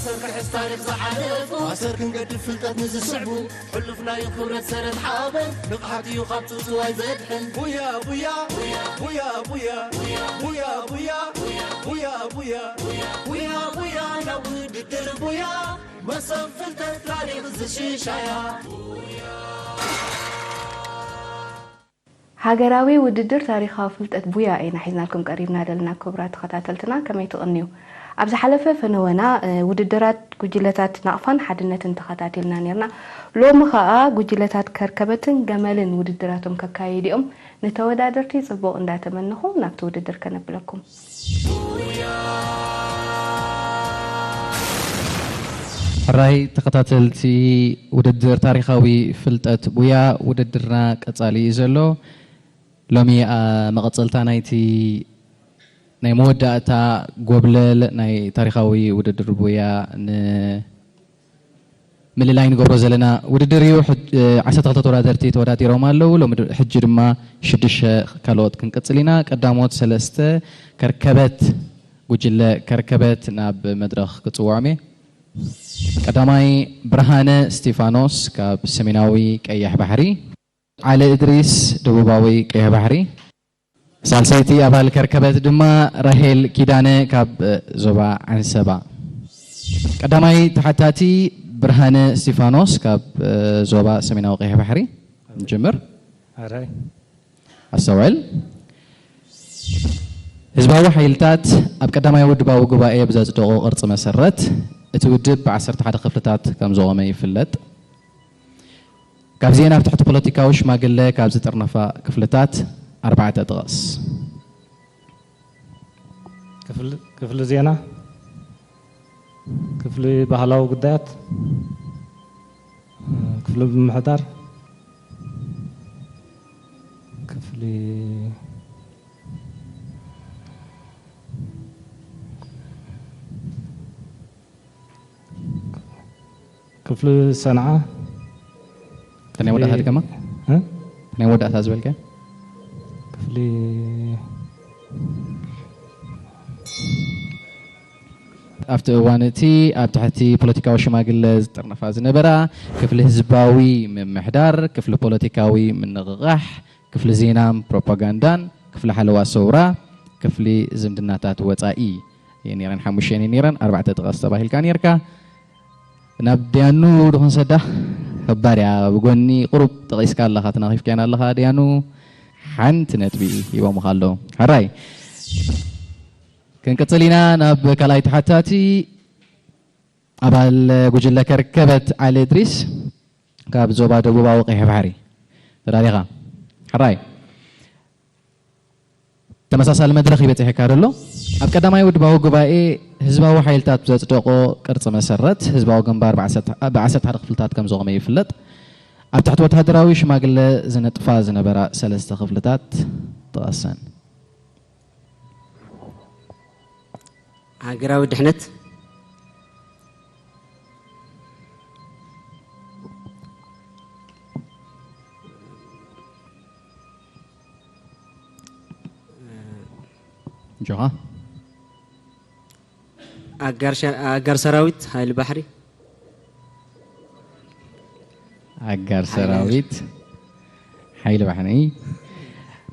ማስተር ክሕዝ ታሪኽ ዝሓለፉ፣ ማስተር ክንገድፍ ፍልጠት ንዝስዕቡ፣ ሕሉፍ ናይ ክብረት ሰነድ ሓበን፣ ንቕሓት እዩ ካብ ጽውጽዋይ ዘድሕን። ቡያ ቡያ ቡያ ቡያ ቡያ ቡያ ቡያ ቡያ ቡያ ቡያ ቡያ ቡያ ናብ ውድድር ቡያ፣ መሰብ ፍልጠት ታሪኽ ዝሽሻያ። ሃገራዊ ውድድር ታሪኻዊ ፍልጠት ቡያ ኢና ሒዝናልኩም ቀሪብና ዘለና። ክቡራት ተኸታተልትና፣ ከመይ ትቕንዩ? ኣብ ዝሓለፈ ፈነወና፣ እ፣ ውድድራት ጉጅለታት ናቕፋን ሓድነትን ተኸታቲልና ኔርና። ሎሚ ኸኣ ጉጅለታት ከርከበትን ገመልን ውድድራቶም ከካይዱ እዮም። ንተወዳደርቲ ጽቡቕ እንዳተመነኹ ናብቲ ውድድር ከነብለኩም። ሕራይ ተኸታተልቲ ውድድር ታሪኻዊ ፍልጠት ቡያ፣ ውድድርና ቀጻሊ እዩ ዘሎ። ሎሚ፣ ኣ፣ መቐጸልታ ናይቲ ናይ መወዳእታ ጎብለል ናይ ታሪኻዊ ውድድር ቡያ ንምልላይ ንገብሮ ዘለና ውድድር እዩ። ሕጅ-፣ እ፣ ዓሰርተ ክልተ ተወዳደርቲ ተወዳዲሮም ኣለዉ። ሎሚ ድ-፣ ሕጂ ድማ ሽዱሽተ ካልኦት ክንቅጽል ኢና። ቀዳሞት ሰለስተ ከርከበት፣ ጉጅለ ከርከበት ናብ መድረኽ ክጽውዖም እየ። ቀዳማይ ብርሃነ እስቲፋኖስ ካብ ሰሜናዊ ቀይሕ ባሕሪ። ዓሊ እድሪስ ደቡባዊ ቀይሕ ባሕሪ። ሳልሰይቲ ኣባል ከርከበት ድማ ራሄል ኪዳነ ካብ፣ እ፣ ዞባ ዓንሰባ። ቀዳማይ ተሓታቲ ብርሃነ እስቲፋኖስ ካብ፣ እ፣ ዞባ ሰሜናዊ ቀይሕ ባሕሪ። ንጅምር። ኣራይ ኣስተውዕል። ህዝባዊ ሓይልታት ኣብ ቀዳማይ ውድባዊ ጉባኤ ብዘጽደቖ ቅርጺ መሰረት፣ እቲ ውድብ ብዓሰርተ ሓደ ክፍልታት ከም ዝቖመ ይፍለጥ። ካብዚኤን ኣብ ትሕቲ ፖለቲካዊ ሽማግለ ካብ ዝጥርነፋ ክፍልታት ኣርባዕተ ጥቐስ። ክፍሊ፣ ክፍሊ ዜና፣ ክፍሊ ባህላዊ ጉዳያት፣ ክፍሊ ምምሕዳር፣ ክፍሊ ክፍሊ ሰንዓ፣ እታ ናይ መወዳእታ ድገማ? እ? እታ ናይ መወዳእታ ዝበልካ? ክፍሊ ኣብቲ እዋን እቲ ኣብ ትሕቲ ፖለቲካዊ ሽማግለ ዝጥርነፋ ዝነበራ ክፍሊ ህዝባዊ ምምሕዳር፣ ክፍሊ ፖለቲካዊ ምንቕቓሕ፣ ክፍሊ ዜናን ፕሮፓጋንዳን፣ ክፍሊ ሓለዋ ሰውራ፣ ክፍሊ ዝምድናታት ወጻኢ እየን ነይረን። ሓሙሽተ እየን ነይረን፣ ኣርባዕተ ጥቐስ ተባሂልካ ነይርካ። ናብ ዲያኑ ዶ ክንሰዳ? ከባድ እያ። ብጎኒ ቁሩብ ጠቒስካ ኣለኻ፣ ተናኺፍካየን ኣለኻ። ዲያኑ ሓንቲ ነጥቢ ሂቦምኻ ኣለዉ። ሕራይ። ክንቅጽል ኢና ናብ ካልኣይ ተሓታቲ፣ ኣባል ጉጅለ ከርከበት ዓሊ እድሪስ ካብ ዞባ ደቡባዊ ቀይሕ ባሕሪ። ተዳሊኻ? ሕራይ። ተመሳሳሊ መድረኽ ይበጽሐካ ዘሎ። ኣብ ቀዳማይ ውድባዊ ጉባኤ ህዝባዊ ሓይልታት ብዘጽደቖ ቅርጺ መሰረት፣ ህዝባዊ ግንባር ብዓሰርተ ሓደ ክፍልታት ከም ዝቖመ ይፍለጥ። ኣብ ትሕቲ ወተሃደራዊ ሽማግለ ዝነጥፋ ዝነበራ ሰለስተ ክፍልታት ጥቐሰን። ሃገራዊ ድሕነት፣ ጆኻ። ኣጋር ሸ-፣ ኣጋር ሰራዊት፣ ሓይሊ ባሕሪ። ኣጋር ሰራዊት፣ ሓይሊ ባሕሪ።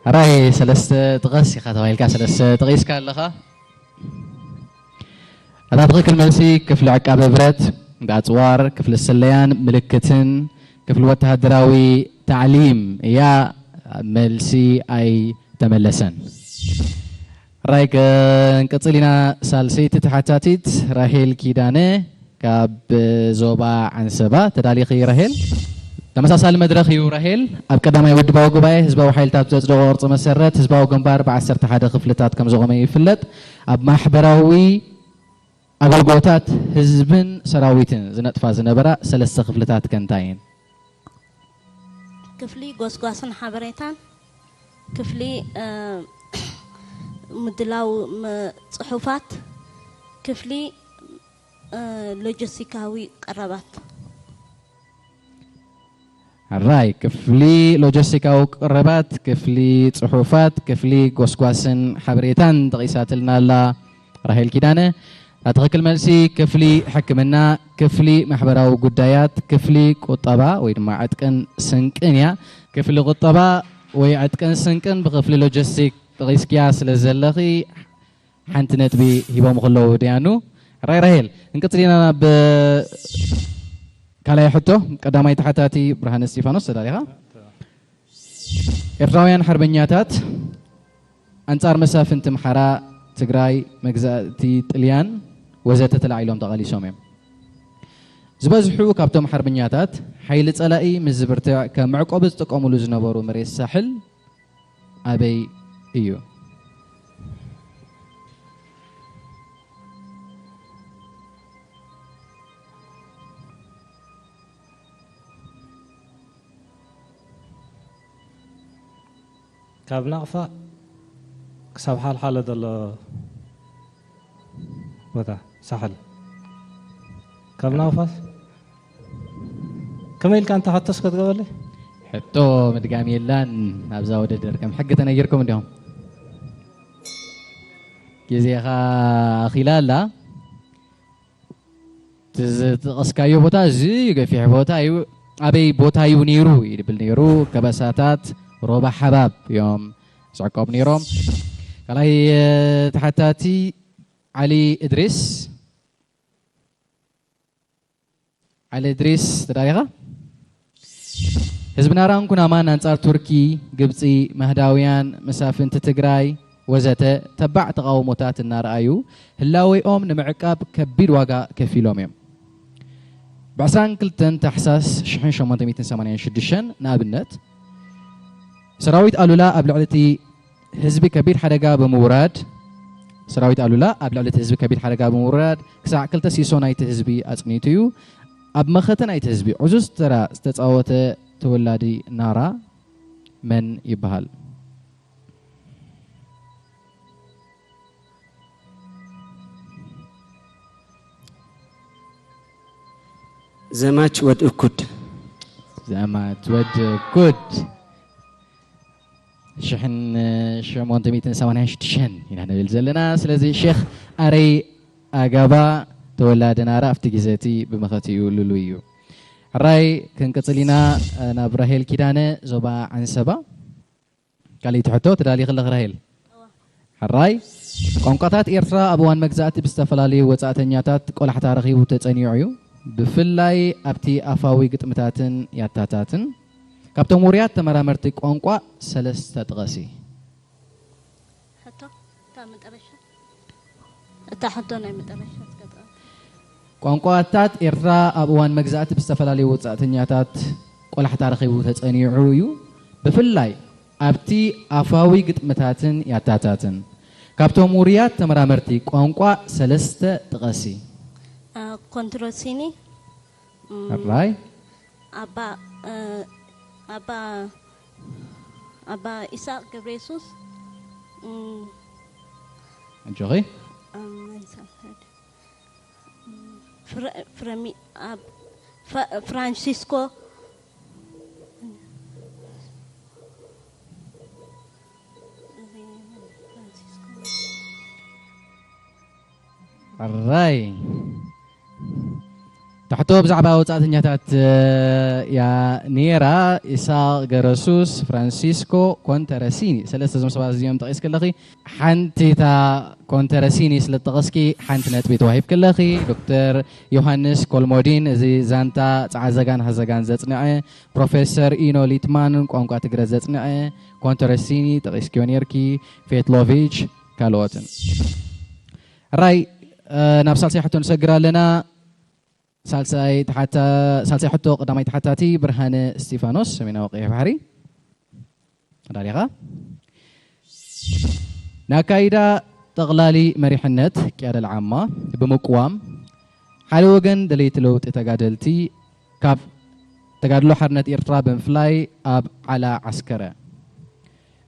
ሕራይ፣ ሰለስተ ጥቐስ ኢኻ ተባሂልካ፣ ሰለስተ ጠቒስካ ኣለኻ። እታ ትኽክል መልሲ ክፍሊ ዕቃበ ብረት፣ ኣጽዋር፣ ክፍሊ ስለያን ምልክትን ክፍሊ ወተሃደራዊ ታዕሊም እያ። መልሲ ኣይተመለሰን። ሕራይ፣ ክንቅጽል ኢና። ሳልሰይቲ ተሓታቲት ራሄል ኪዳነ ካብ ዞባ ዓንሰባ። ተዳሊኺ ራሄል? ተመሳሳሊ መድረኽ እዩ ራሄል። ኣብ ቀዳማይ ውድባዊ ጉባኤ ህዝባዊ ሓይልታት ዘጽደቖ ቅርጺ መሰረት ህዝባዊ ግንባር ብዓሰርተ ሓደ ክፍልታት ከም ዝቖመ ይፍለጥ። ኣብ ማሕበራዊ ኣገልግሎታት ህዝብን ሰራዊትን ዝነጥፋ ዝነበራ ሰለስተ ክፍልታት ከ እንታይ እየን? ክፍሊ ጎስጓስን ሓበሬታን፣ ክፍሊ፣ እ፣ ምድላው ም-፣ ጽሑፋት፣ ክፍሊ፣ እ፣ ሎጂስቲካዊ ቀረባት። ሕራይ፣ ክፍሊ ሎጂስቲካዊ ቀረባት፣ ክፍሊ ጽሑፋት፣ ክፍሊ ጎስጓስን ሓበሬታን ጠቒሳትልና ኣላ ራሄል ኪዳነ። ትኽክል መልሲ ክፍሊ ሕክምና፣ ክፍሊ ማሕበራዊ ጉዳያት፣ ክፍሊ ቁጠባ ወይ ድማ ዕጥቅን ስንቅን እያ። ክፍሊ ቁጠባ ወይ ዕጥቅን ስንቅን ብክፍሊ ሎጂስቲክ ጠቒስክያ ስለ ዘለኺ ሓንቲ ነጥቢ ሂቦም ከለዉ ድያኑ። ራይ ራሄል፣ እንቅጽል ኢና ናብ ካልኣይ ሕቶ። ቀዳማይ ተሓታቲ ብርሃነ እስጢፋኖስ፣ ተዳሊኻ? ኤርትራውያን ሓርበኛታት ኣንጻር መሳፍንቲ ኣምሓራ፣ ትግራይ፣ መግዛእቲ ጥልያን ወዘተ ተላዒሎም ተቓሊሶም እዮም። ዝበዝሑ ካብቶም ሓርበኛታት ሓይሊ ጸላኢ ምስ ዝብርትዕ ከም መዕቆቢ ዝጥቀሙሉ ዝነበሩ መሬት ሳሕል ኣበይ እዩ? ካብ ናቕፋ ክሳብ ሓልሓለ ዘሎ ቦታ ሳሕል። ካብ ናቕፋስ ከመይ ኢልካ እንተ ሕቶስ ክትገበለይ? ሕቶ ምድጋም የላን። ኣብዛ ውድድር ከም ሕጊ ተነጊርኩም እንዲኹም። ግዜኻ ኣኺላ ኣላ። እቲ ዝጠቐስካዮ ቦታ ኣዝዩ ገፊሕ ቦታ እዩ። ኣበይ ቦታ እዩ ነይሩ? ይብል ነይሩ። ከበሳታት ሮባ ሓባብ እዮም ዝዕቀቡ ነይሮም። ካልኣይ ተሓታቲ ዓሊ እድሪስ። ዓሊ እድሪስ፣ ተዳሊኻ? ህዝቢ ናራን ኩናማን ኣንጻር ቱርኪ፣ ግብጺ፣ ማህዳውያን፣ መሳፍንቲ ትግራይ ወዘተ ተባዕ ተቓውሞታት እናረኣዩ ህላዌኦም ንምዕቃብ ከቢድ ዋጋ ከፊሎም እዮም። ብ ዕስራን ክልተን ታሕሳስ ሽሕን ሸሞንተ ሚእትን ሰማንያን ሽዱሽተን ንኣብነት ሰራዊት ኣሉላ ኣብ ልዕሊ እቲ ህዝቢ ከቢድ ሓደጋ ብምውራድ ሰራዊት ኣሉላ ኣብ ልዕሊ እቲ ህዝቢ ከቢድ ሓደጋ ብምውራድ ክሳዕ ክልተ ሲሶ ናይቲ ህዝቢ ኣጽኒቱ እዩ። ኣብ መኸተ ናይቲ ህዝቢ ዕዙዝ ተራ ዝተጻወተ ተወላዲ ናራ መን ይበሃል? ዘማች ወድ እኩድ። ዘማች ወድ እኩድ። ሽሕን ሸሞንተ ሚእትን ሰማንያን ሽዱሽተን ኢና ንብል ዘለና። ስለዚ ሼኽ ኣረይ ኣጋባ ተወላዲ ናራ ኣብቲ ግዜ እቲ ብመኸቲኡ ልሉይ እዩ። ሕራይ ክንቅጽል ኢና ናብ ራሄል ኪዳነ ዞባ ዓንሰባ። ካልኣይቲ ሕቶ ትዳሊ ከለኺ ራሄል። ሕራይ ቋንቋታት ኤርትራ ኣብ እዋን መግዛእቲ ብዝተፈላለዩ ወጻእተኛታት ቆላሕታ ረኺቡ ተጸኒዑ እዩ። ብፍላይ ኣብቲ ኣፋዊ ግጥምታትን ያታታትን። ካብቶም ውሩያት ተመራመርቲ ቋንቋ ሰለስተ ጥቐሲ። ሕቶ እታ መጠረሻ እታ ሕቶ ናይ መጠረሻ ትገጥም። ቋንቋታት ኤርትራ ኣብ እዋን መግዛእቲ ብዝተፈላለዩ ወጻእተኛታት ቆላሕታ ረኺቡ ተጸኒዑ እዩ። ብፍላይ ኣብቲ ኣፋዊ ግጥምታትን ያታታትን። ካብቶም ውሩያት ተመራመርቲ ቋንቋ ሰለስተ ጥቐሲ። ኮንትሮሲኒ ሕራይ ኣባ ኣባ ኣባ ኢሳቅ ገብረየሱስ ኣጆኺ ፍራንሲስኮ ሕራይ ታሕቶ ብዛዕባ ወጻእተኛታት እያ ነይራ። ኢሳቅ ገረሱስ፣ ፍራንሲስኮ ኮንተረሲኒ፣ ሰለስተ እዞም ሰባት እዚኦም ጠቒስኪ ኣለኺ። ሓንቲ እታ ኮንተረሲኒ ስለ ዝጠቐስኪ ሓንቲ ነጥቢ ተዋሂብኪ ኣለኺ። ዶክተር ዮሃንስ ኮልሞዲን፣ እዚ ዛንታ ጸዓዘጋን ሃዘጋን ዘጽንዐ፣ ፕሮፌሰር ኢኖ ሊትማን፣ ቋንቋ ትግረ ዘጽንዐ፣ ኮንተረሲኒ ጠቒስክዮ ነይርኪ፣ ፌትሎቪች፣ ካልኦትን። ሕራይ ናብ ሳልሳይ ሕቶ ንሰግር ኣለና። ሳልሳይ ተሓታ ሳልሳይ ሕቶ ቀዳማይ ተሓታቲ ብርሃነ እስጢፋኖስ ሰሜናዊ ቀይሕ ባሕሪ። ተዳሊኻ? ንኣካይዳ ጠቕላሊ መሪሕነት ቅያደል ዓማ ብምቅዋም ሓደ ወገን ደለይቲ ለውጢ ተጋደልቲ ካብ ተጋድሎ ሓርነት ኤርትራ ብምፍላይ ኣብ ዓላ ዓስከረ።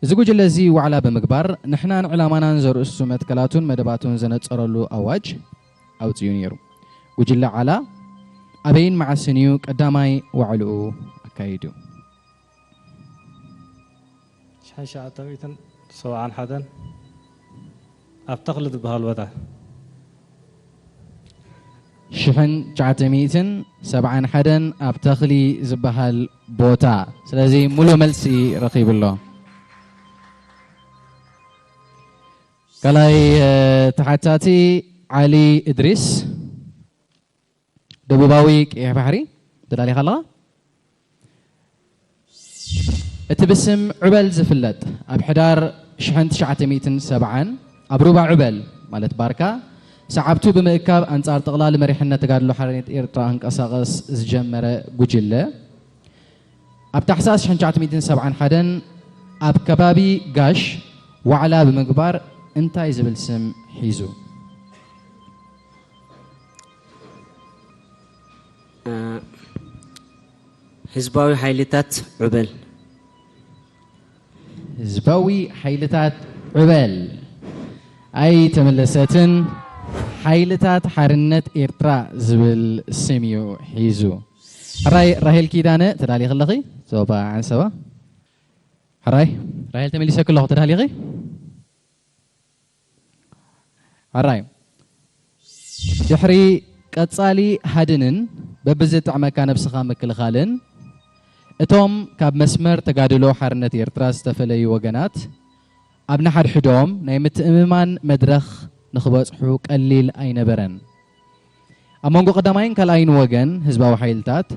እዚ ጉጅለ እዚ ዋዕላ ብምግባር ንሕናን ዕላማናን ዘርእሱ መትከላቱን መደባቱን ዘነጸረሉ ኣዋጅ ኣውጺኡ ነይሩ። ጉጅለ ዓላ ኣበይን መዓስን እዩ ቀዳማይ ዋዕልኡ ኣካይዱ? ሽሕን ትሽዓተ ሚእትን ሰብዓን ሓደን ኣብ ተኽሊ ዝበሃል ቦታ። ሽሕን ትሽዓተ ሚእትን ሰብዓን ሓደን ኣብ ተኽሊ ዝበሃል ቦታ። ስለዚ ሙሉእ መልሲ ረኺቡ ኣሎ። ካልኣይ፣ እ፣ ተሓታቲ ዓሊ እድሪስ፣ ደቡባዊ ቀይሕ ባሕሪ። ተዳሊኻ ኣለኻ? እቲ ብስም ዑበል ዝፍለጥ፣ ኣብ ሕዳር ሽሕን ትሽዓተ ሚእትን ሰብዓን ኣብ ሩባ ዑበል፣ ማለት ባርካ፣ ሰዓብቱ ብምእካብ ኣንጻር ጠቕላሊ መሪሕነት ተጋድሎ ሓርነት ኤርትራ ክንቀሳቐስ ዝጀመረ ጉጅለ፣ ኣብ ታሕሳስ ሽሕን ትሽዓተ ሚእትን ሰብዓን ሓደን ኣብ ከባቢ ጋሽ ዋዕላ ብምግባር እንታይ ዝብል ስም ሒዙ? እ፣ ህዝባዊ ሓይልታት ዑበል። ህዝባዊ ሓይልታት ዑበል ኣይተመለሰትን። ሓይልታት ሓርነት ኤርትራ ዝብል ስም እዩ ሒዙ። ሕራይ ራሄል ኪዳነ፣ ተዳሊኺ ኣለኺ? ዞባ ዓንሰባ። ሕራይ ራሄል፣ ተመሊሰኪ ኣለኹ። ተዳሊኺ? ሕራይ። ድሕሪ ቀጻሊ ሃድንን በብዝጥዕመካ ነብስኻ ምክልኻልን፣ እቶም ካብ መስመር ተጋድሎ ሓርነት ኤርትራ ዝተፈለዩ ወገናት፣ ኣብ ንሓድሕዶም ናይ ምትእምማን መድረኽ ንኽበጽሑ ቀሊል ኣይነበረን። ኣብ መንጎ ቀዳማይን ካልኣይን ወገን ህዝባዊ ሓይልታት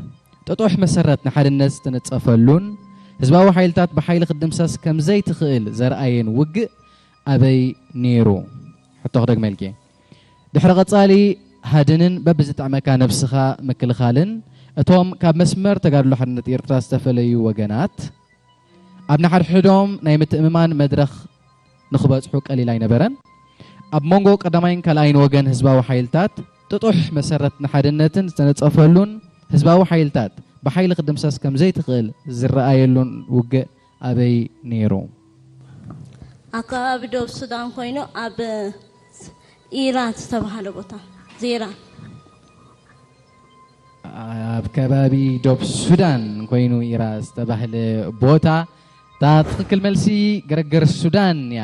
ጥጡሕ መሰረት ንሓድነት ዝተነጸፈሉን፣ ህዝባዊ ሓይልታት ብሓይሊ ክትድምሰስ ከም ዘይትኽእል ዘርኣየን ውግእ ኣበይ ነይሩ? ሕቶ ክደግመልኪ። ድሕሪ ቀጻሊ ሃድንን በብዝጥዕመካ ነብስኻ ምክልኻልን፣ እቶም ካብ መስመር ተጋድሎ ሓርነት ኤርትራ ዝተፈለዩ ወገናት፣ ኣብ ንሓድሕዶም ናይ ምትእምማን መድረኽ ንኽበጽሑ ቀሊል ኣይነበረን። ኣብ መንጎ ቀዳማይን ካልኣይን ወገን ህዝባዊ ሓይልታት ጥጡሕ መሰረት ንሓድነትን ዝተነጸፈሉን፣ ህዝባዊ ሓይልታት ብሓይሊ ክድምሰስ ከም ዘይትኽእል ዝረኣየሉን ውግእ ኣበይ ነይሩ? ኣብ ከባቢ ደቡብ ሱዳን ኮይኑ ኣብ ኢራ ዝተባህለ ቦታ፣ ዜራ። ኣብ ከባቢ ዶብ ሱዳን ኮይኑ ኢራ ዝተባህለ ቦታ። እታ ትኽክል መልሲ ገረገር ሱዳን እያ።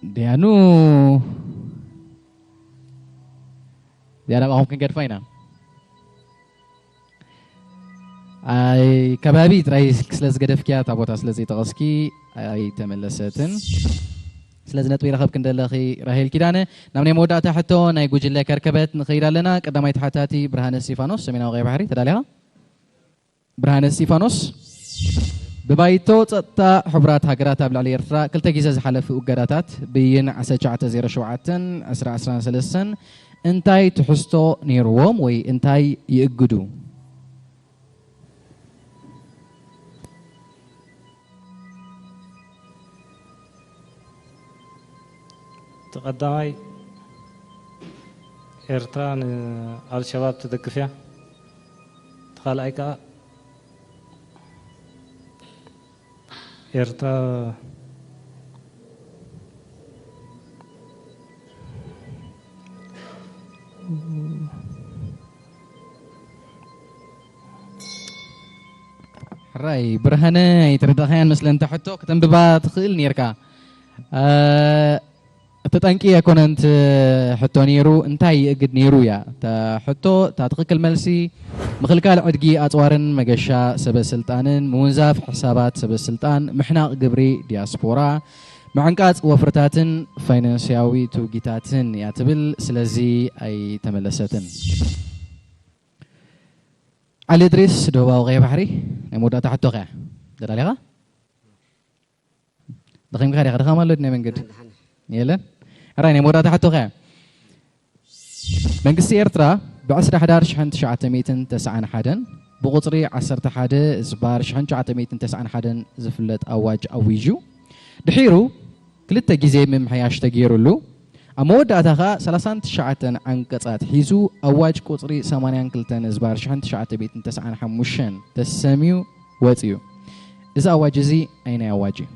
ዲያኑ፣ ዲያና፣ ኣብኹም ክንገድፋ ኢና። ኣይ፣ ከባቢ ጥራይ ስለ ዝገደፍክያ፣ እታ ቦታ ስለ ዘይጠቐስኪ ኣይተመለሰትን። ስለዚ ነጥቢ ይረኸብኪ እንደለኺ ራሄል ኪዳነ። ናብ ናይ መወዳእታ ሕቶ ናይ ጉጅለ ከርከበት ንኸይድ ኣለና። ቀዳማይ ተሓታቲ ብርሃነ እስጢፋኖስ፣ ሰሜናዊ ቀይሕ ባሕሪ። ተዳሊኻ? ብርሃነ እስጢፋኖስ፣ ብባይቶ ጸጥታ ሕቡራት ሃገራት ኣብ ልዕሊ ኤርትራ ክልተ ግዜ ዝሓለፉ እገዳታት፣ ብይን ዓሰርተ ትሽዓተ ዜሮ ሸውዓተን ዕስራ ዕስራን ሰለስተን፣ እንታይ ትሕዝቶ ነይርዎም ወይ እንታይ ይእግዱ? እቲ ቀዳማይ፣ ኤርትራ ንኣልሸባብ ትድግፍ እያ። እቲ ካልኣይ ከኣ፣ ኤርትራ ሕራይ ብርሃነ፣ ኣይተረዳእካያን መስለኒ እታ ሕቶ። ከተንብባ ትኽእል ኔርካ። እ፣ እቲ ጠንቂ ኣይኮነን እቲ ሕቶ ኔሩ፣ እንታይ ይእግድ ኔሩ እያ እታ ሕቶ። እታ ትኽክል መልሲ፣ ምኽልካል ዕድጊ ኣጽዋርን መገሻ ሰበ ስልጣንን፣ ምውንዛፍ ሕሳባት ሰበ ስልጣን፣ ምሕናቕ ግብሪ ዲያስፖራ፣ ምዕንቃጽ ወፍርታትን ፋይናንስያዊ ትውጊታትን እያ ትብል። ስለዚ ኣይተመለሰትን። ዓሊ እድሪስ፣ ደቡባዊ ቀይሕ ባሕሪ፣ ናይ መወዳእታ ሕቶኻ እያ። ተዳሊኻ? ደኺምካ ዲኻ? ድኻም ኣሎ ድዩ ናይ መንገዲ? የለን? ሕራይ ናይ መወዳእታ ሕቶኻ እያ። መንግስቲ ኤርትራ ብ ዕስራ ሕዳር ሽሕን ትሽዓተ ሚእትን ተስዓን ሓደን ብቁጽሪ ዓሰርተ ሓደ ዝባር ሽሕን ትሽዓተ ሚእትን ተስዓን ሓደን ዝፍለጥ ኣዋጅ ኣዊጁ። ድሒሩ ክልተ ግዜ ምምሕያሽ ተገይሩሉ፣ ኣብ መወዳእታ ኸኣ ሰላሳን ትሽዓተን ዓንቀጻት ሒዙ ኣዋጅ ቁጽሪ ሰማንያን ክልተን ዝባር ሽሕን ትሽዓተ ሚእትን ተስዓን ሓሙሽተን ተሰምዩ ወጺኡ። እዚ ኣዋጅ እዚ ኣይናይ ኣዋጅ እዩ?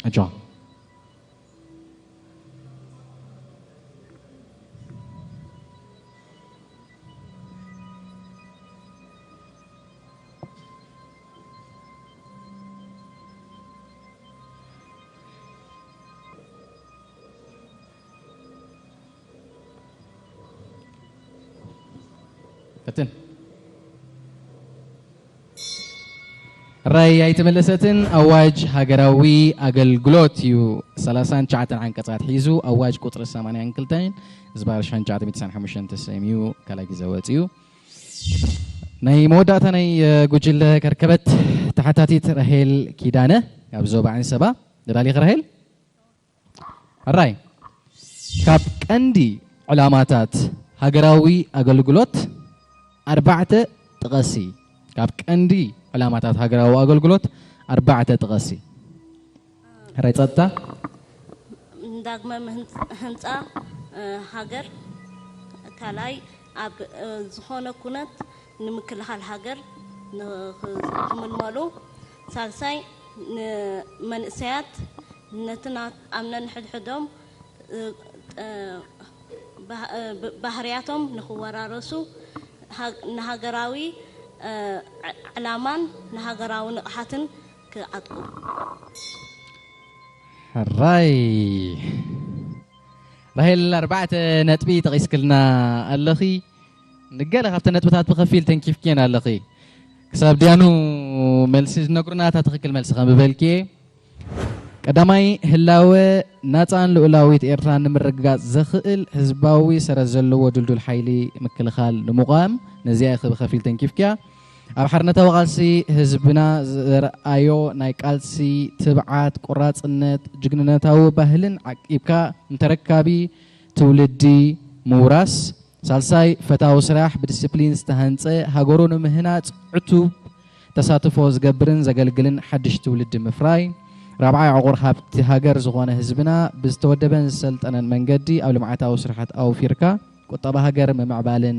ኣጆኻ። እትን ራይ ኣይተመለሰትን። ኣዋጅ ሃገራዊ ኣገልግሎት እዩ። ሰላሳን ትሽዓተን ዓንቀጻት ሒዙ ኣዋጅ ቁጽሪ ሰማንያን ክልተን ዝባር ሽሕን ትሽዓተ ሚእትን ሓሙሽተን ተሰይሙ ካልኣይ ግዜ ወጺኡ። ናይ መወዳእታ ናይ ጉጅለ ከርከበት ተሓታቲት ራሄል ኪዳነ ካብ ዞባ ዓንሰባ። ደዳሊኽ ራሄል? ሕራይ። ካብ ቀንዲ ዕላማታት ሃገራዊ ኣገልግሎት ኣርባዕተ ጥቐሲ። ካብ ቀንዲ ዕላማታት ሃገራዊ ኣገልግሎት ኣርባዕተ ጥቐሲ። ሕራይ ጸጥታ። ዳግመ ምህንፃ ሃገር ካልኣይ ኣብ ዝኾነ ኩነት ንምክልኻል ሃገር ንክምልመሉ፣ ሳልሳይ ንመንእሰያት ነቲ ኣብ ነንሕድሕዶም ባህርያቶም ንክወራረሱ፣ ንሃገራዊ ዕላማን ንሃገራዊ ንቕሓትን ክዓጥቁ። ሕራይ ራሄል ኣርባዕተ ነጥቢ ጠቒስክልና ኣለኺ። ንገለ ካብተን ነጥብታት ብኸፊል ተንኪፍክየን ኣለኺ። ክሳብ ድያኑ መልሲ ዝነግሩና እታ ትኽክል መልሲ ከንብበልኪ እየ። ቀዳማይ፣ ህላወ ናጻን ልኡላዊት ኤርትራ ንምርግጋጽ ዘኽእል ህዝባዊ ሰረት ዘለዎ ድልዱል ሓይሊ ምክልኻል ንምቋም፣ ነዚኣ ኢኺ ብኸፊል ተንኪፍክያ። ኣብ ሓርነታዊ ቃልሲ ህዝብና ዘርኣዮ ናይ ቃልሲ ትብዓት፣ ቆራጽነት፣ ጅግንነታዊ ባህልን ዓቂብካ ንተረካቢ ትውልዲ ምውራስ። ሳልሳይ፣ ፈታዊ ስራሕ ብዲስፕሊን ዝተሃንጸ ሃገሩ ንምህናጽ ዕቱብ ተሳትፎ ዝገብርን ዘገልግልን ሓድሽ ትውልዲ ምፍራይ። ራብዓይ፣ ዕቑር ሃብቲ ሃገር ዝኾነ ህዝብና ብዝተወደበን ዝሰልጠነን መንገዲ ኣብ ልምዓታዊ ስራሓት ኣውፊርካ ቁጠባ ሃገር ምምዕባልን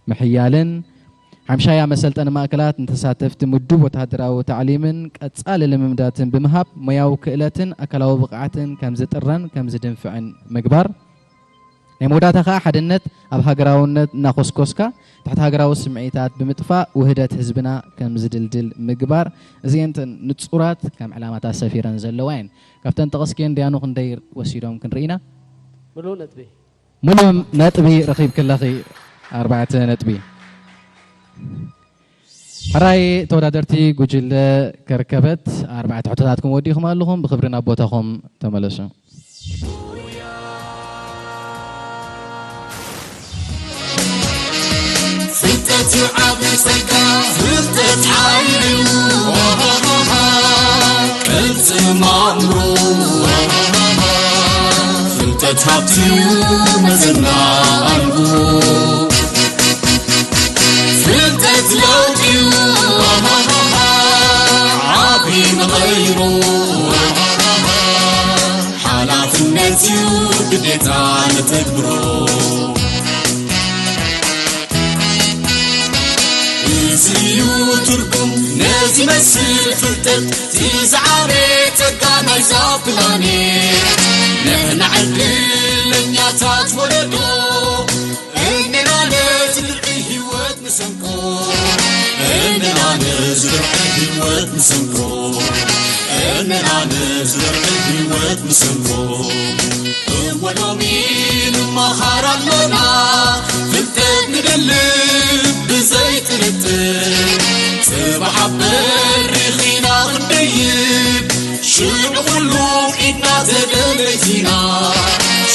ምሕያልን። ሓምሻይ፣ ኣብ መሰልጠኒ ማእከላት ንተሳተፍቲ ምዱብ ወተሃደራዊ ታዕሊምን ቀጻሊ ልምምዳትን ብምሃብ ሞያዊ ክእለትን ኣካላዊ ብቕዓትን ከም ዝጥረን ከም ዝድንፍዕን ምግባር። ናይ መወዳእታ ከኣ ሓድነት ኣብ ሃገራውነት እናኾስኮስካ ትሕቲ ሃገራዊ ስምዒታት ብምጥፋእ ውህደት ህዝብና ከም ዝድልድል ምግባር። እዚኤን እተን ንጹራት ከም ዕላማታት ሰፊረን ዘለዋ እየን። ካብተን ጠቐስክየን ደያኑ ክንደይ ወሲዶም ክንርኢ ኢና? ምሉእ ነጥቢ። ሙሉእ ነጥቢ ረኺብኪ ኣለኺ፣ ኣርባዕተ ነጥቢ። ሕራይ ተወዳደርቲ ጉጅለ ከርከበት ኣርባዕተ ሕቶታትኩም ወዲእኹም ኣለኹም። ብኽብሪ ናብ ቦታኹም ተመለሱ። ፍልጠት እዩ ዓቢ ጸጋ፣ ፍልጠት ሓይሊ እዩ። ቅልጽም ኣእምሮ፣ ፍልጠት ሃብቲ እዩ መዘና ኣልቦ። ፍልጠት ለውጢ እዩ ዓቢ መቐይሮ። ሓላፍነት እዩ ግዴታ ነተግብሮ። እዚ እዩ ትርጉም ነዚ መስል ፍልጠት፣ እቲ ዝዓበየ ጸጋ ናይዛ ፕላኔት። ንሕና ዕድለኛታት ወለዶ፣ እንና ነዚ ብርቂ ህይወት ንሰንቆ። እንና ነዚ ብርቂ ህይወት ንሰንቆ። እንና ነዚ ብርቂ ህይወት ንሰንቆ። እወ ሎሚ ንመሃር ኣሎና፣ ፍልጠት ንደልብ ብዘይ ጥርጥር። ጽባሕ ኣብ በሪኽ ኢና ክንደይብ፣ ሽዑ ኩሉ ኢድና ተደለይት ኢና።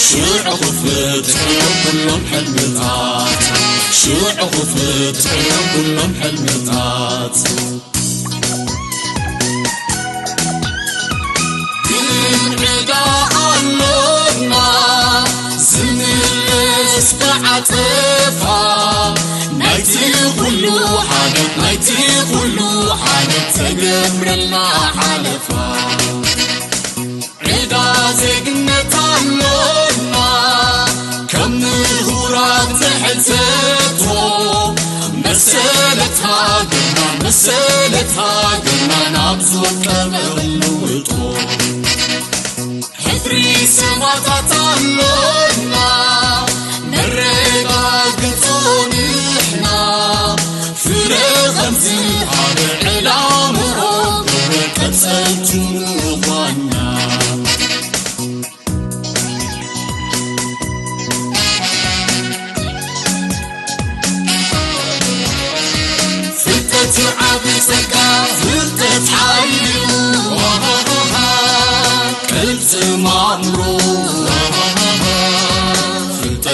ሽዑ ክፍትሑ ኩሎም ሕልምታት፣ ሽዑ ክፍትሑ ኩሎም ሕልምታት። ግን ዕዳ ኣሎና ዝምለስ ብዓጸፋ፣ ናይቲ ኩሉ ሓደት፣ ናይቲ ኩሉ ሓደት ተገብረልና ሓለፋ። ዕዳ ዜግነት ኣሎና ከም ምሁራት ንሕተቶ፣ መሰለት ሃገርና፣ መሰለት ሃገርና ናብ ዝወቀበ ንውጦ። ሕድሪ ሰማእታት ኣሎና፣ ነረጋግጾ ንሕና፣ ፍረ ከም ዝሃበ ዕላምኦም ቀጸልቱ ምዃንና።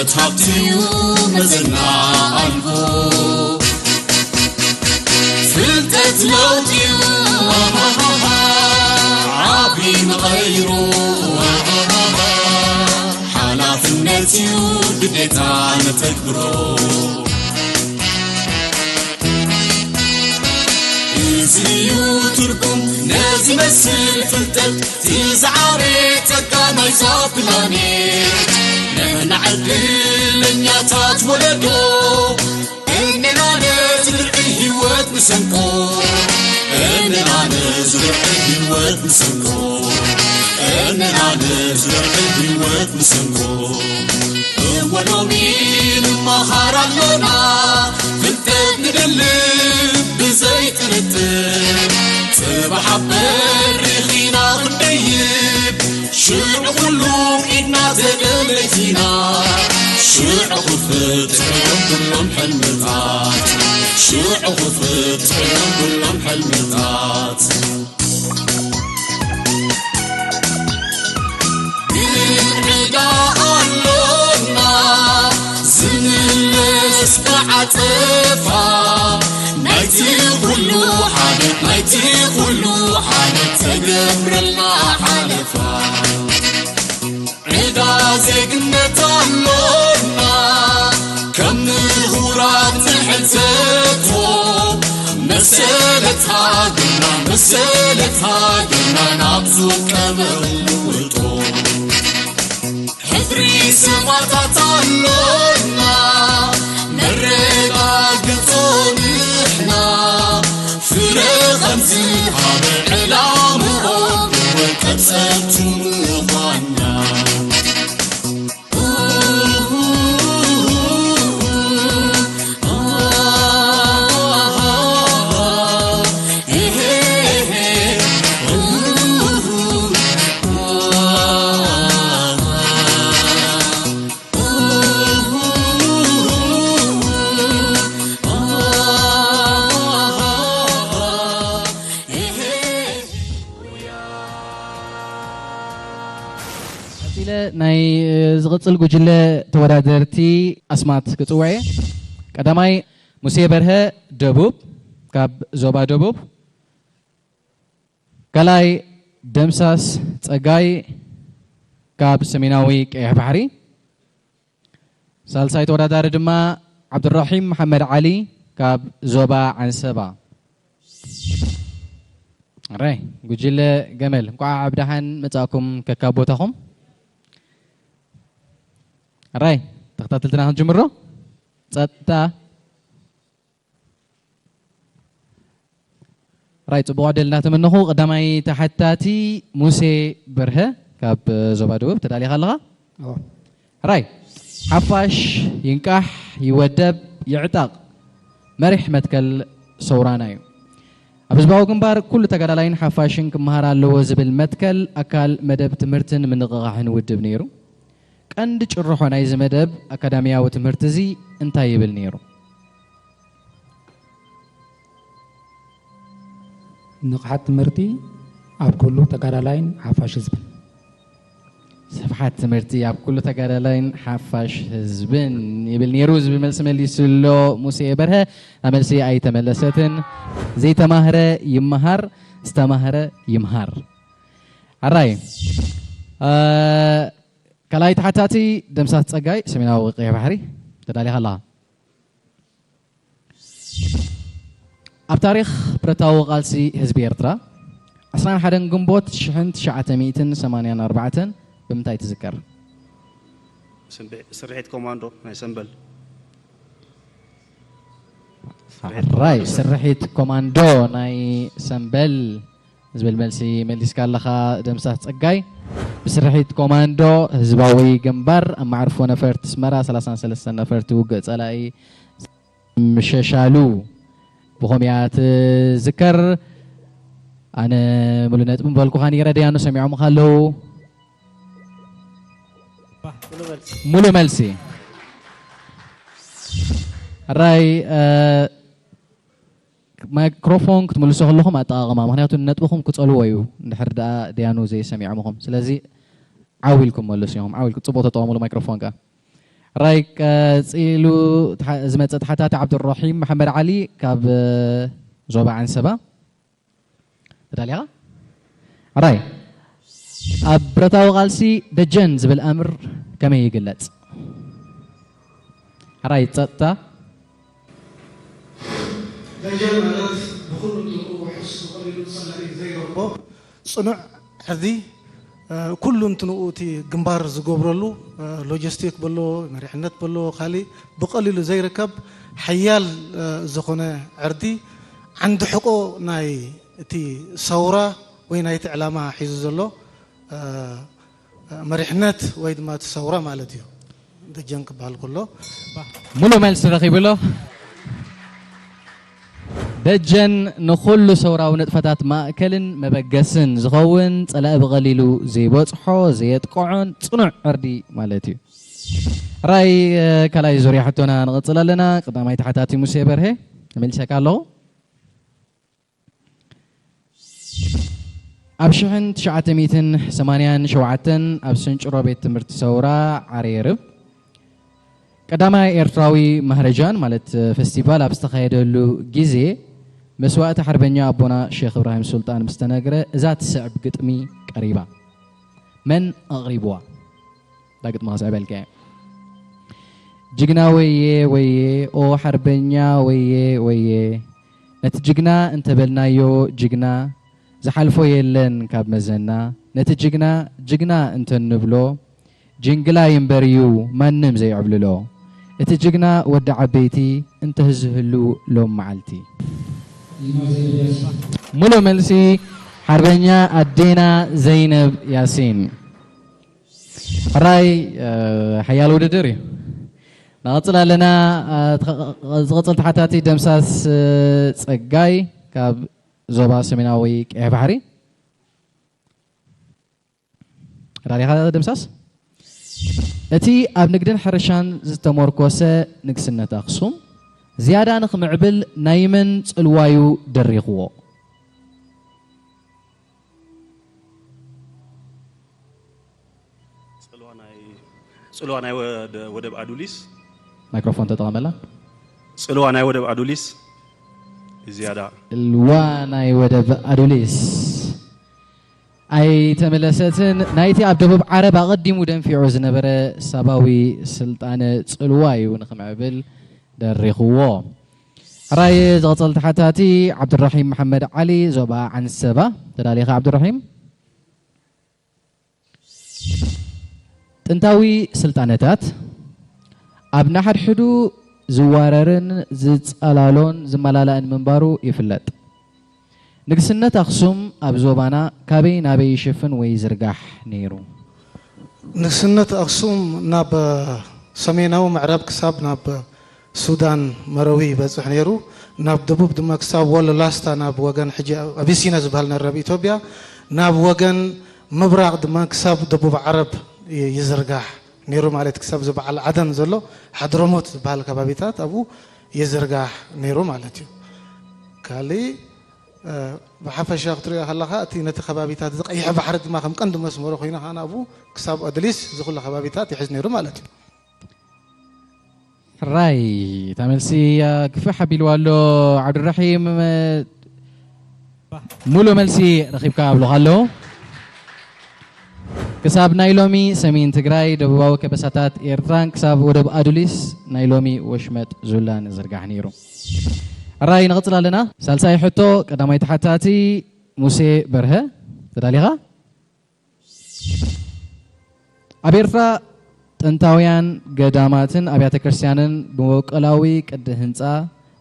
ፍልጠት ሃብትዩ መዘና ኣልቦ። ፍልጠት ለውጢዩ ዓቢ መቐይሮ። ሓላፍነትዩ ግዴታ ነተግብሮ። እዚ እዩ ትርጉም ነዚ መስል ፍልጠት፣ እቲ ዝዓበየ ጸጋ ናይዛ ፕላኔት። ንሕና ዕድለኛታት ወለዶ፣ እነና ነዝርዒ ህይወት ንሰንቆ። እነና ነዝርዒ ህይወት ንሰንቆ። እነና ነዝርዒ ህይወት ንሰንቆ። እወ ሎሚ ንመሃር ኣሎና፣ ፍልጠት ንደልብ ብዘይ ጥርጥር። ጽባሕ ኣብ በሪኽ ኢና ክንደይብ፣ ሽዑ ኩሉ ኢድና ተደለይት ኢና። ሽዑ ክፍትሑ ኩሎም ሕልምታት፣ ሽዑ ክፍትሑ ኩሎም ሕልምታት። ግን ዕዳ ኣሎና ዝምለስ ብዓጸፋ፣ ናይቲ ኩሉ ሓደት፣ ናይቲ ኩሉ ሓደት ተገብረልና ሓለፋ። ዕዳ ዜግነት ኣሎና፣ ከም ምሁራት ንሕተቶ። መሰለት ሃገርና፣ መሰለት ሃገርና ናብ ዝወቀበ ንውጦ። ሕድሪ ሰማእታት ኣሎና፣ ነረጋግጾ ንሕና። ፍረ ከም ዝሃበ ዕላምኦም ቀጸልቱ ምዃንና። ቀጺለ ናይ ዝቕጽል ጉጅለ ተወዳደርቲ ኣስማት ክጽውዕ እየ። ቀዳማይ ሙሴ በርሀ ደቡብ፣ ካብ ዞባ ደቡብ። ካልኣይ ደምሳስ ጸጋይ ካብ ሰሜናዊ ቀይሕ ባሕሪ። ሳልሳይ ተወዳዳሪ ድማ ዓብዱራሒም መሓመድ ዓሊ ካብ ዞባ ዓንሰባ። ኣራይ ጉጅለ ገመል እንኳዕ ብደሓን መጻእኩም ከካብ ቦታኹም። ኣራይ ተኸታተልትና ክንጅምሮ ጸጥታ ራይ ጽቡቕ ዕድል እናተመነኹ ቀዳማይ ተሓታቲ ሙሴ በርሀ ካብ ዞባ ደቡብ ተዳሊኻ ኣለኻ? ራይ ሓፋሽ ይንቃሕ ይወደብ ይዕጠቕ መሪሕ መትከል ሰውራና እዩ። ኣብ ህዝባዊ ግንባር ኩሉ ተጋዳላይን ሓፋሽን ክመሃር ኣለዎ ዝብል መትከል ኣካል መደብ ትምህርትን ምንቕቓሕን ውድብ ነይሩ። ቀንዲ ጭርሖ ናይዚ መደብ ኣካዳሚያዊ ትምህርቲ እዚ እንታይ ይብል ነይሩ? ንቕሓት ትምህርቲ ኣብ ኩሉ ተጋዳላይን ሓፋሽ ህዝብን። ስፍሓት ትምህርቲ ኣብ ኩሉ ተጋዳላይን ሓፋሽ ህዝብን ይብል ነይሩ ዝብል መልሲ መሊሱ ኣሎ ሙሴ በርሀ። ናብ መልሲ ኣይተመለሰትን። ዘይተማህረ ይመሃር፣ ዝተማህረ ይምሃር። ኣራይ ካልኣይ ተሓታቲ ደምሳስ ጸጋይ ሰሜናዊ ቀይሕ ባሕሪ ተዳሊኻ ኣለኻ። ኣብ ታሪኽ ብረታዊ ቃልሲ ህዝቢ ኤርትራ ዕስራን ሓደን ግንቦት ሽሕን ትሽዓተ ሚእትን ሰማንያን ኣርባዕተን ብምንታይ ትዝከር? ስርሒት ኮማንዶ ናይ ሰምበል ራይ ስርሒት ኮማንዶ ናይ ሰምበል ዝብል መልሲ መሊስካ ኣለኻ ደምሳስ ጸጋይ። ብስርሒት ኮማንዶ ህዝባዊ ግንባር ኣብ መዓርፎ ነፈርቲ ኣስመራ ሰላሳን ሰለስተን ነፈርቲ ውግእ ጸላኢ ምሸሻሉ ብኸምኡ እያ ትዝከር። ኣነ ሙሉ ነጥቢ ምበልኩኻ ነይረ ደያኑ ሰሚዖምኻ ኣለዉ። ሙሉ መልሲ ራይ ማይክሮፎን ክትምልሱ ከለኹም ኣጠቓቕማ ምክንያቱ ነጥብኹም ክፀልዎ እዩ እንድሕር ደኣ ደያኑ ዘይሰሚዖምኹም ስለዚ ዓው ኢልኩም መልሱ ኢኹም ዓው ኢልኩም ፅቡቕ ተጠቐምሉ ማይክሮፎን ከኣ ራይ ቀጺሉ ዝመጸ ተሓታቲ ዓብዱራሒም መሓመድ ዓሊ ካብ ዞባ ዓንሰባ። ተዳሊኻ? ራይ፣ ኣብ ብረታዊ ቃልሲ ደጀን ዝብል ኣምር ከመይ ይግለጽ? ራይ ጸጥታ። ደጀን ማለት ብኹሉ እንትንኡ ውሑስ፣ ብቐሊሉ ጸላኢ ዘይረኽቦ ጽኑዕ ዕርዲ፣ ኩሉ እንትንኡ እቲ ግንባር ዝገብረሉ፣ ሎጂስቲክ በሎ፣ መሪሕነት በሎ፣ ካሊእ ብቐሊሉ ዘይርከብ ሓያል ዝኾነ ዕርዲ፣ ዓንዲ ሕቆ ናይ እቲ ሰውራ ወይ ናይቲ ዕላማ ሒዙ ዘሎ መሪሕነት ወይ ድማ እቲ ሰውራ ማለት እዩ። ደጀን ክበሃል ከሎ። ሙሉ መልሲ ረኺቡ ኣሎ። ደጀን ንኹሉ ሰውራዊ ንጥፈታት ማእከልን መበገስን ዝኸውን፣ ጸላኢ ብቐሊሉ ዘይበጽሖ፣ ዘየጥቅዖን ጽኑዕ ዕርዲ ማለት እዩ። ራይ ካልኣይ ዙርያ ሕቶና ንቕጽል ኣለና። ቀዳማይ ተሓታቲ ሙሴ በርሄ፣ መሊሰካ ኣለኹ። ኣብ ሽሕን ትሽዓተ ሚእትን ሰማንያን ሸውዓተን ኣብ ስንጭሮ ቤት ትምህርቲ ሰውራ ዓሬርብ ቀዳማይ ኤርትራዊ ማህረጃን ማለት ፈስቲቫል ኣብ ዝተኻየደሉ ግዜ መስዋእቲ ሓርበኛ ኣቦና ሼኽ እብራሂም ሱልጣን ምስ ተነግረ እዛ ትስዕብ ግጥሚ ቀሪባ። መን ኣቕሪብዋ? እታ ግጥሚ ክስዕበልካ እየ። ጅግና ወየ ወየ ኦ ሓርበኛ ወየ ወየ ነቲ ጅግና እንተበልናዮ ጅግና ዝሓልፎ የለን ካብ መዘና ነቲ ጅግና ጅግና እንተንብሎ ጅንግላይ እምበር እዩ ማንም ዘይዕብልሎ እቲ ጅግና ወዲ ዓበይቲ እንተዝህሉ ሎም መዓልቲ። ሙሉ መልሲ ሓርበኛ ኣዴና ዘይነብ ያሲን። ሕራይ ሓያል ውድድር እዩ። ንቐጽል ኣለና። ዝቐጽል ተሓታቲ ደምሳስ ጸጋይ ካብ ዞባ ሰሜናዊ ቀይሕ ባሕሪ። ራዲኻ ደምሳስ። እቲ ኣብ ንግድን ሕርሻን ዝተመርኮሰ ንግስነት ኣኽሱም ዝያዳ ንኽምዕብል ናይ መን ጽልዋዩ ደሪኽዎ? ጽልዋ ናይ ወደብ ኣዱሊስ። ማይክሮፎን ተጠቐመላ። ጽልዋ ናይ ወደብ ኣዱሊስ ዝያዳ። ጽልዋ ናይ ወደብ ኣዱሊስ ኣይተመለሰትን። ናይቲ ኣብ ደቡብ ዓረብ ኣቐዲሙ ደንፊዑ ዝነበረ ሳባዊ ስልጣነ ጽልዋ እዩ ንኽምዕብል ደሪኽዎ። ሕራይ ዝቐጸል ተሓታቲ ዓብዱራሒም መሓመድ ዓሊ ዞባ ዓንሰባ። ተዳሊኻ ዓብዱራሒም? ጥንታዊ ስልጣነታት ኣብ ንሓድሕዱ ዝዋረርን ዝጸላሎን ዝመላላእን ምንባሩ ይፍለጥ። ንግስነት ኣኽሱም ኣብ ዞባና ካበይ ናበይ ይሽፍን ወይ ይዝርጋሕ ነይሩ? ንግስነት ኣኽሱም ናብ ሰሜናዊ ምዕራብ ክሳብ ናብ ሱዳን መረዊ ይበጽሕ ነይሩ። ናብ ደቡብ ድማ ክሳብ ወሎ ላስታ ናብ ወገን ሕጂ ኣቢሲና ዝበሃል ነረብ ኢትዮጵያ ናብ ወገን ምብራቕ ድማ ክሳብ ደቡብ ዓረብ ይዝርጋሕ ነይሩ ማለት ክሳብ እዚ በዓል ዓደን ዘሎ ሓድረሞት ዝበሃል ከባቢታት ኣብኡ ይዝርጋሕ ነይሩ ማለት እዩ። ካሊእ ብሓፈሻ ክትሪኦ ከለኻ እቲ ነቲ ከባቢታት እዚ ቀይሕ ባሕሪ ድማ ከም ቀንዲ መስመሩ ኮይኑ ከዓ ናብኡ ክሳብ ኣድሊስ እዚ ኩሉ ከባቢታት ይሕዝ ነይሩ ማለት እዩ። ሕራይ እታ መልሲ ግፍሕ ኣቢልዋ ኣሎ ዓብዱራሒም። ሙሉእ መልሲ ረኺብካ ኣብሉኻ ኣለዉ። ክሳብ ናይ ሎሚ ሰሜን ትግራይ፣ ደቡባዊ ከበሳታት ኤርትራን ክሳብ ወደብ ኣዱሊስ ናይ ሎሚ ወሽመጥ ዙላን ዝርጋሕ ነይሩ። ሕራይ ንቕጽል ኣለና። ሳልሳይ ሕቶ ቀዳማይ ተሓታቲ ሙሴ በርሀ ተዳሊኻ? ኣብ ኤርትራ ጥንታውያን ገዳማትን ኣብያተ ክርስትያንን ብመበቆላዊ ቅዲ ህንጻ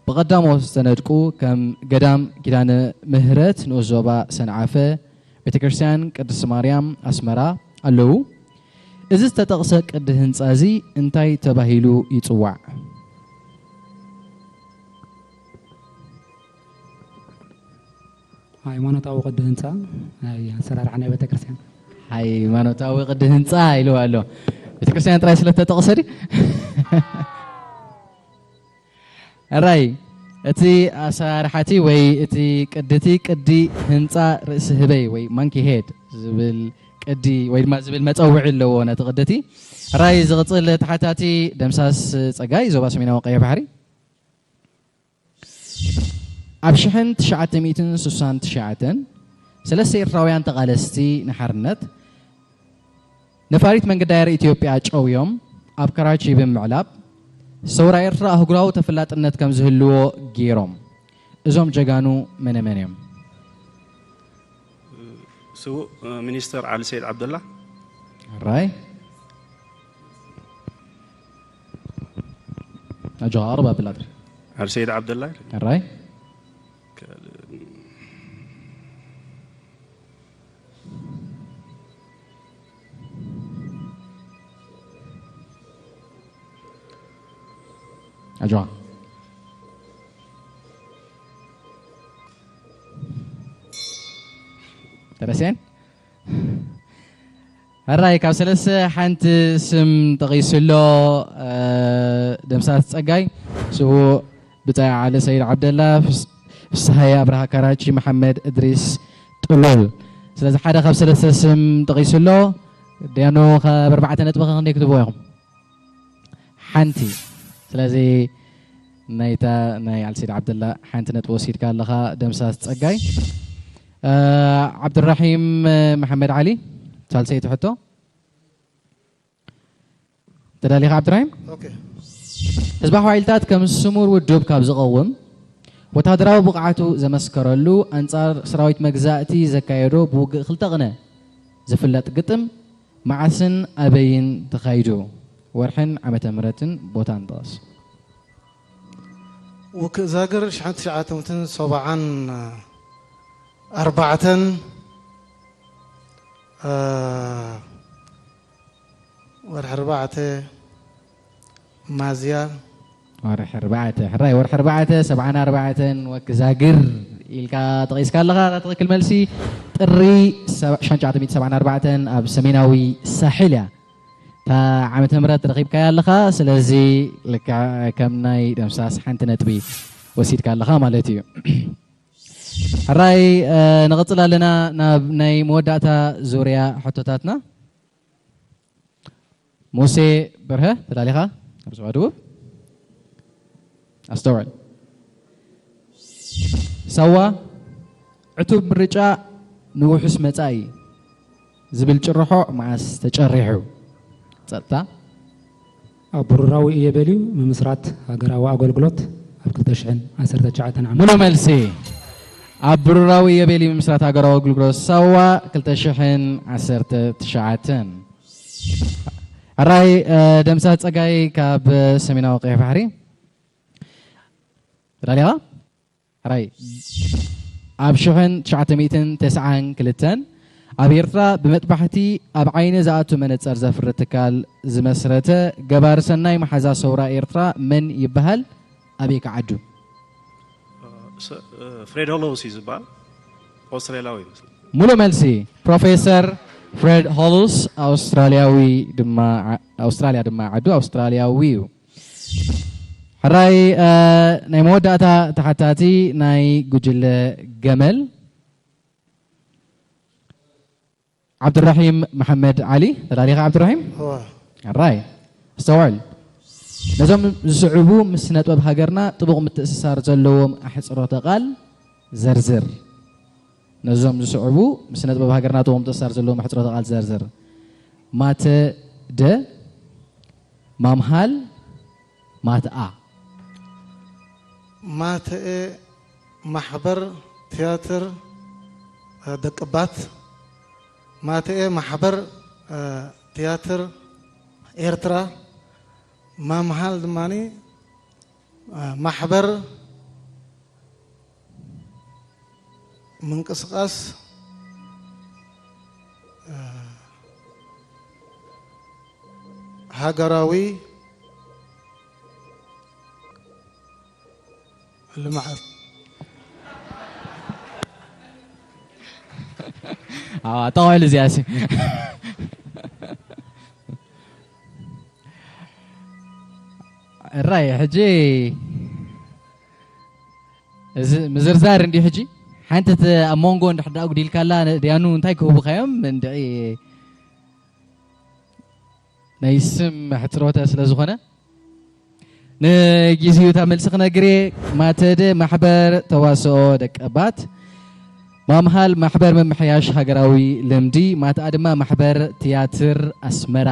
ብቐዳሞት ዝተነድቁ ከም ገዳም ኪዳነ ምህረት ንኡስ ዞባ ሰንዓፈ፣ ቤተ ክርስትያን ቅድስቲ ማርያም ኣስመራ ኣለዉ። እዚ ዝተጠቕሰ ቅዲ ህንጻ እዚ እንታይ ተባሂሉ ይጽዋዕ? ሃይማኖታዊ ቅዲ ህንፃ ናይ ኣሰራርሓ ናይ ቤተክርስትያን። ሃይማኖታዊ ቅዲ ህንፃ ኢልዋ ኣሎ። ቤተክርስትያን ጥራይ ስለተጠቕሰ ድዩ? ሕራይ እቲ ኣሰራርሓቲ ወይ እቲ ቅድቲ ቅዲ ህንፃ ርእሲ ህበይ ወይ ማንኪ ሄድ ዝብል ቅዲ ወይ ድማ ዝብል መፀውዒ ኣለዎ ነቲ ቅድቲ። ሕራይ ዝቕጽል ተሓታቲ ደምሳስ ጸጋይ፣ ዞባ ሰሜናዊ ቀይሕ ባሕሪ። ኣብ ሽሕን ትሽዓተ ሚእትን ስሳን ትሽዓተን ሰለስተ ኤርትራውያን ተቓለስቲ ንሓርነት ነፋሪት መንገዲ ኣየር ኢትዮጵያ ጨውዮም ኣብ ከራቺ ብምዕላብ ሰውራ ኤርትራ ኣህጉራዊ ተፈላጥነት ከም ዝህልዎ ገይሮም። እዞም ጀጋኑ መነ መን እዮም? ስዉእ ሚኒስተር ዓሊ ሰይድ ዓብደላ። ሕራይ። ኣጆኻ፣ ቅርብ ኣብል ኣድሪ። ዓሊ ሰይድ ዓብደላ። ሕራይ። ኣጆኻ። ተረስየን? ሕራይ፣ ካብ ሰለስተ ሓንቲ ስም ጠቒሱ ኣሎ፣ እ፣ ደምሳስ ጸጋይ፣ ስዉእ ብጻይ ዓሊ ሰይድ ዓብደላ፣ ፍስ-፣ ፍስሃየ ኣብርሃ ካራቺ፣ መሓመድ እድሪስ ጥሉል። ስለዚ ሓደ ካብ ሰለስተ ስም ጠቒሱ ኣሎ። ዲያኑ፣ ካብ ኣርባዕተ ነጥቢ ክንደይ ክትህብዎ ኢኹም? ሓንቲ። ስለዚ ናይታ ናይ ኣልሲድ ዓብደላ ሓንቲ ነጥቢ ወሲድካ ኣለኻ ደምሳስ ጸጋይ። እ፣ ዓብዱራሒም መሓመድ ዓሊ፣ ሳልሰይቲ ሕቶ። ተዳሊኻ ዓብዱራሒም? ኦኬ። ህዝባዊ ሓይልታት ከም ስሙር ውድብ ካብ ዝቐውም፣ ወተሃደራዊ ብቕዓቱ ዘመስከረሉ፣ ኣንጻር ሰራዊት መግዛእቲ ዘካየዶ ብውግእ ክልተ ቅነ ዝፍለጥ ግጥም መዓስን ኣበይን ተኻይዱ? ወርሕን ዓመተ ምህረትን ቦታን ጥቐስ። ውግእ ዛግር ሽሕን ትሽዓተ ሚእትን ሰብዓን ኣርባዕተን፣ እ፣ ወርሒ ኣርባዕተ፣ ሚያዝያ። ወርሒ ኣርባዕተ፣ ሕራይ፣ ወርሒ ኣርባዕተ ሰብዓን ኣርባዕተን ወኪ ዛግር ኢልካ ጠቒስካ ኣለኻ። እታ ትኽክል መልሲ ጥሪ ሰባ-፣ ሽሕን ትሽዓተ ሚእትን ሰብዓን ኣርባዕተን ኣብ ሰሜናዊ ሳሕል እያ። እታ ዓመተ ምህረት ረኺብካያ ኣለኻ። ስለዚ ልክዕ ከም ናይ ደምሳስ ሓንቲ ነጥቢ ወሲድካ ኣለኻ ማለት እዩ። ሕራይ፣ እ፣ ንቕጽል ኣለና ናብ ናይ መወዳእታ ዙርያ ሕቶታትና። ሙሴ በርሀ፣ ተዳሊኻ? ኣብ ዞባ ደቡብ። ኣስተውዕል። ሳዋ፣ ዕቱብ ምርጫ ንውሑስ መጻኢ ዝብል ጭርሖ መዓስ ተጨሪሑ? ጸጥታ። ኣብ ብሩራዊ እየ በልዩ ምምስራት ሃገራዊ ኣገልግሎት ኣብ ክልተ ሽሕን ዓሰርተ ትሽዓተን ዓመት። ሙሉ መልሲ። ኣብ ብሩራዊ እየ በልዩ ምምስራት ሃገራዊ ኣገልግሎት ሳዋ ክልተ ሽሕን ዓሰርተ ትሽዓተን። ሕራይ፣ እ፣ ደምሳስ ጸጋይ ካብ ሰሜናዊ ቀይሕ ባሕሪ። ተዳሊኻ? ሕራይ። ኣብ ሽሕን ትሽዓተ ሚእትን ተስዓን ክልተን ኣብ ኤርትራ ብመጥባሕቲ ኣብ ዓይኒ ዝኣቱ መነጸር ዘፍሪ ትካል ዝመስረተ ገባሪ ሰናይ መሓዛ ሰውራ ኤርትራ መን ይበሃል? ኣበይ ከ ዓዱ? ስ-፣ ፍሬድ ሆሎውስ እዩ ዝበሃል። ኣውስትራሊያዊ ይመስል። ሙሉ መልሲ ፕሮፌሰር ፍሬድ ሆሉስ ኣውስትራሊያዊ ድማ ዓ-፣ ኣውስትራሊያ ድማ ዓዱ ኣውስትራሊያዊ እዩ። ሕራይ፣ እ፣ ናይ መወዳእታ ተሓታቲ ናይ ጉጅለ ገመል ዓብዱራሒም መሓመድ ዓሊ። ተዳሊኻ ዓብዱራሒም? እዋ። ሕራይ። ኣስተውዕል። ነዞም ዝስዕቡ ምስ ስነጥበብ ሃገርና ጥቡቕ ምትእስሳር ዘለዎም ኣሕጽሮተ ቃል ዘርዝር። ነዞም ዝስዕቡ ምስ ስነጥበብ ሃገርና ጥቡቕ ምትእስሳር ዘለዎም ኣሕጽሮተ ቃል ዘርዝር። ማተ ደ፣ ማምሃል፣ ማትኣ። ማተኤ ማሕበር ትያትር፣ እ፣ ደቅባት፣ ማተኤ ማሕበር፣ እ፣ ትያትር ኤርትራ፣ ማምሃል ድማኒ፣ እ፣ ማሕበር ምንቅስቃስ፣ እ፣ ሃገራዊ ልምዓት። ኣዋ፣ ጠቕዕሉ እዚኣሲ። እራይ፣ ሕጂ እዚ ምዝርዛር እንዲ ሕጂ ሓንቲ እቲ ኣብ መንጎ እንድሕር ደኣ ኣጉዲልካላ ዲያኑ እንታይ ክህቡኻ እዮም? እንድዒ ናይ ስም ሕጽሮተ ስለ ዝኾነ ንጊዜኡ እታ መልሲ ክነግር እየ። ማተደ ማሕበር ተዋስኦ ደቀባት፣ ማምሃል ማሕበር ምምሕያሽ ሃገራዊ ልምዲ፣ ማትኣ ድማ ማሕበር ትያትር ኣስመራ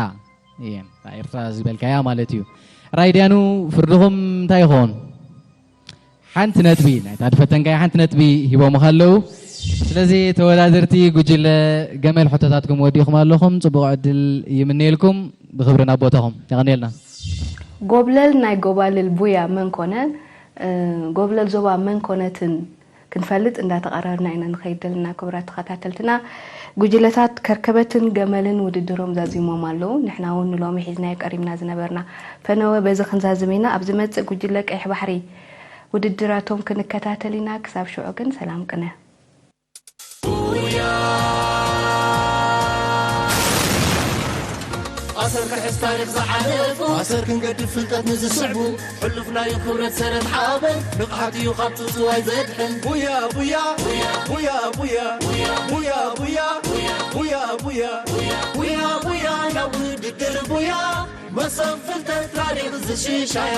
እየን። ኤርትራ ዝበልካያ ማለት እዩ። ራይድያኑ ፍርድኹም እንታይ ይኸውን? ሓንቲ ነጥቢ ናይታ ድፈተንካያ ሓንቲ ነጥቢ ሂቦምኻ ኣለዉ። ስለዚ ተወዳደርቲ ጉጅለ ገመል ሕቶታትኩም ወዲኹም ኣለኹም። ጽቡቕ ዕድል ይምነየልኩም። ብኽብሪ ናብ ቦታኹም። የቐንየልና። ጎብለል ናይ ጎባልል ቡያ መን ኮነ? ጎብለል ዞባ መን ኮነትን ክንፈልጥ እንዳተቐራርና ኢና ንኸይድ ዘለና። ክቡራት ተኸታተልትና፣ ጉጅለታት ከርከበትን ገመልን ውድድሮም ዛዚሞም ኣለዉ። ንሕና እውን ንሎሚ ሒዝናዮ ቀሪብና ዝነበርና ፈነወ በዚ ክንዛዝም ኢና። ኣብ ዝመጽእ ጉጅለ ቀይሕ ባሕሪ ውድድራቶም ክንከታተል ኢና። ክሳብ ሽዑ ግን ሰላም ቅነ። ኣሰር ክሕዝ ታሪኽ ዝሓለፉ ኣሰር ክንገድፍ ፍልጠት ንዝስዕቡ ሕሉፍ ናዩ ክብረት ሰረት ሓበን ንቕሓት እዩ ካብ ጽውጽዋይ ዘድሕን ቡያ ቡያ ቡያ ቡያ ቡያ ቡያ ቡያ ቡያ ቡያ ቡያ ቡያ ናብ ውድድር ቡያ መሰብ ፍልጠት ታሪኽ ዝሽሻያ